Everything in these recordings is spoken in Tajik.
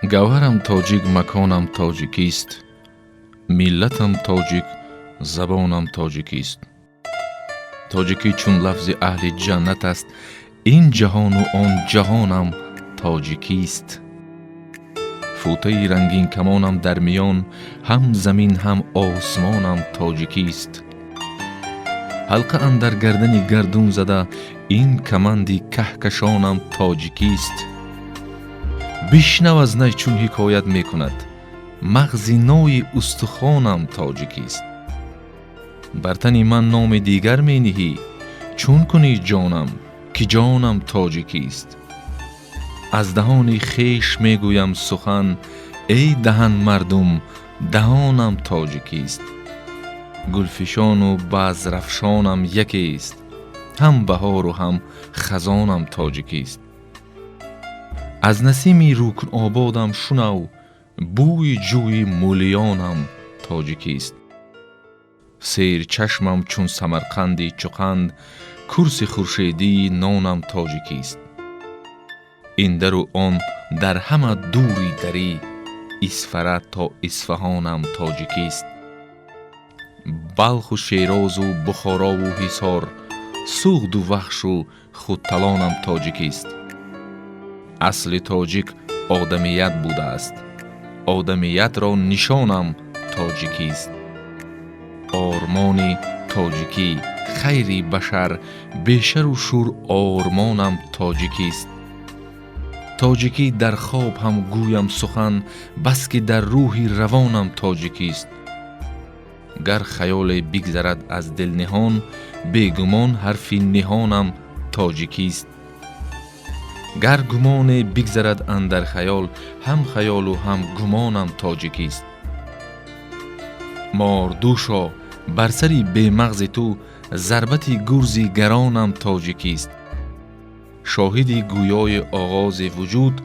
Гавҳарам тоҷик, маконам тоҷикист, миллатам тоҷик, забонам тоҷикист. Тоҷикӣ чун лафзи аҳли ҷаннат аст, ин ҷаҳону он ҷаҳонам тоҷикист. Футаи рангинкамонам дар миён, ҳам замин, ҳам осмонам тоҷикист. Ҳалқа андар гардани гардун зада, ин каманди каҳкашонам тоҷикист. Бишнав аз най чун ҳикоят мекунад, мағзи нои устухонам тоҷикист. Бар тани ман номи дигар мениҳӣ, чун кунӣ ҷонам, ки ҷонам тоҷикист. Аз даҳони хеш мегӯям сухан, эй даҳан мардум, даҳонам тоҷикист. Гулфишону базрафшонам якест, ҳам баҳору ҳам хазонам тоҷикист. Аз насими рукнободам шунав, бӯи ҷӯи мӯлиёнам тоҷикист. Серчашмам чун Самарқанди чуқанд, курси хуршедии нонам тоҷикист. Ин дару он дар ҳама дури дарӣ, Исфара то Исфаҳонам тоҷикист. Балху Шерозу Бухорову Ҳисор, Суғду Вахшу Хутталонам тоҷикист. Асли тоҷик одамият будааст, одамиятро нишонам тоҷикист. Ормони тоҷикӣ хайри башар, бешару шур ормонам тоҷикист. Тоҷикӣ дар хоб ҳам гӯям сухан, баски дар рӯҳи равонам тоҷикист. Гар хаёле бигзарад аз дил ниҳон, бегумон ҳарфи ниҳонам тоҷикист. Гар гумоне бигзарад андар хаёл, ҳам хаёлу ҳам гумонам тоҷикист. Мордӯшо, бар сари бемағзи ту зарбати гурзи гаронам тоҷикист. Шоҳиди гӯёи оғози вуҷуд,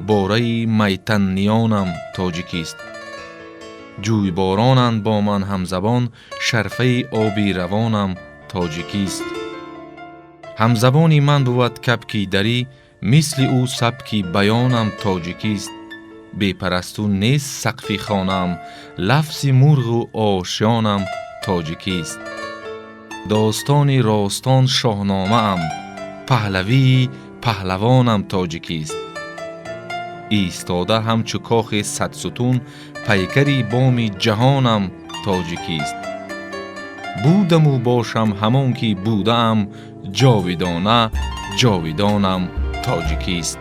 бораи майтанниёнам тоҷикист. Ҷӯйборонанд бо ман ҳамзабон, шарфаи оби равонам тоҷикист. Ҳамзабони ман бувад кабки дарӣ, мисли ӯ сабки баёнам тоҷикист. Бепарасту нест сақфи хонаам, лафзи мурғу ошёнам тоҷикист. Достони ростон шоҳномаам, паҳлавии паҳлавонам тоҷикист. Истода ҳамчу кохи садсутун, пайкари боми ҷаҳонам тоҷикист. Будаму бошам ҳамон ки будаам, ҷовидона ҷовидонам тоҷикист.